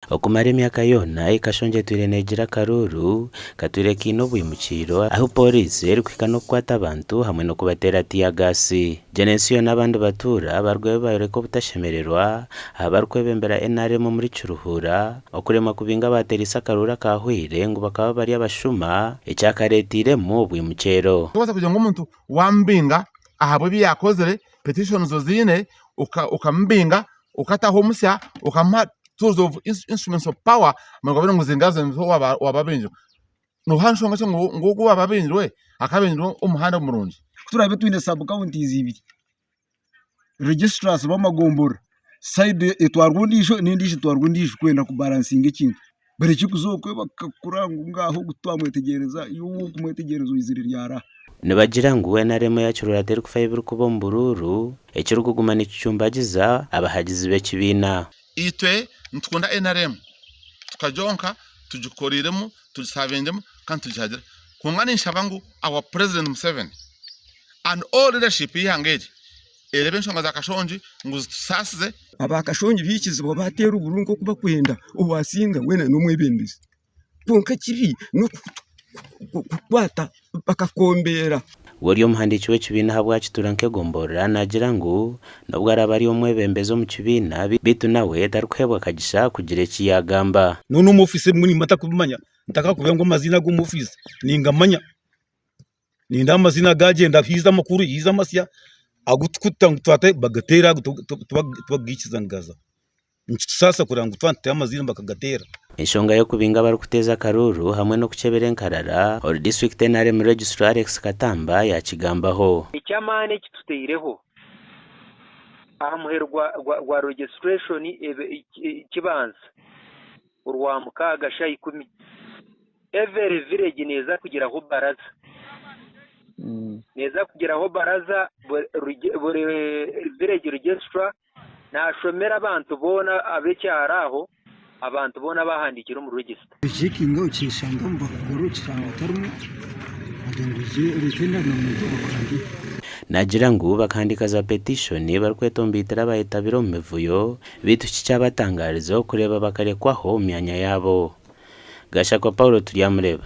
Okumara emyaka yoona, Kashongye etwire neegira akaruuru katwire kaine obwimukiiro ahu pooriisi erikuhika n'okukwata abantu hamwe n'okubateera tiyagaasi. Genesiyo n'abandi batuura barugayo bayoreka obutashemererwa aha barikwebembera nrm omuri Kiruhura okuremwa kubinga abaatereise akaruuru akaahweire ngu bakaba bari abashuma ekyakareeteiremu obwimukyero. Tobaasa kugira ngu omuntu wamubinga ahabw'ebi yaakozire, petitions oziine, okamubinga okataho omusya okamuha tools of instruments of power ngu zingazi waaba abingirwe. Noha nshonga ki ngu ogu owaaba abingirwe akaba abingirwe omu muhanda murungi. Ku turaabe twine sub counties ibiri, registrars b'amagomborora, sayidi etwarwa ondiijo n'endiijo etwarwa ondiijo kwenda kubaransinga ekintu. Barekye kuza okwe bakakura ngu ngaaha ogu titwamwetegyereza, iwe ou orikumwetegyereza oizire ryari aha? Nibagira ngu nrm eya Kiruhura terikufayo ebirikuba omu buruuru, ekirikuguma nikicumbagiza abahagizi b'ekibiina. Itwe nitukunda nrm tukagyonka tugikoreiremu, tugisavingyemu kandi tugihagire. Kwonka ninshaba ngu our president Museveni and all leadership y'eihanga eri ereebe enshonga za Kashongi ngu zitusaasize. Aba Kashongi baikizibwa bateera obururu nk'oku barikwenda, owaasinga weena n'omwebembezi. Kwonka ekibi n'okukukwata bakakombeera. We ori omuhandiiki w'ekibiina ahabwa Kitura nk'egomborora naagira ngu n'obu araabe ari omwebembezi omu kibiina beitu nawe tarikuheebwa kagisha kugira eki yaagamba. N'omu ofiisi ebimwe nimba ntarikubimanya, ntakakubwira ngu amaziina ag'omu ofiisi ningamanya. Nindeeba amaziina gaagyenda haija amakuru haija amasya agu turikuta ngu twata bagateera ago tibakugaikiza ngu gaazaho. Nikitusaasa kureba ngu twaba nituteera amaziina bakagateera. Enshonga y'okubinga abarikuteeza akaruuru hamwe n'okukyebera enkarara, ori disiturikiti NRM Registrar Alex Katamba yaakigambaho. Eky'amaani eki tutaireho aha muheru gwa registration ekibanza Orwamukaaga shaaha ikumi, every village neeza kugiraho baraza. Neeza kugiraho baraza buri village registrar naashomera abantu boona ab'ekyaro aho, abantu boona abahandiikire omu register. Ocekinga okishanga omu bakugura okishanga otarimu bagira ngu oije oreete endagamuntu bakuhandiike. Naagira ngu bakahandiika za petishoni barikwetomboitera abayetabire omu mivuyo Beitu kikyabatangaariza okureeba bakarekwaho omu myanya yaabo. Gashakwa Paulo Turyamureeba.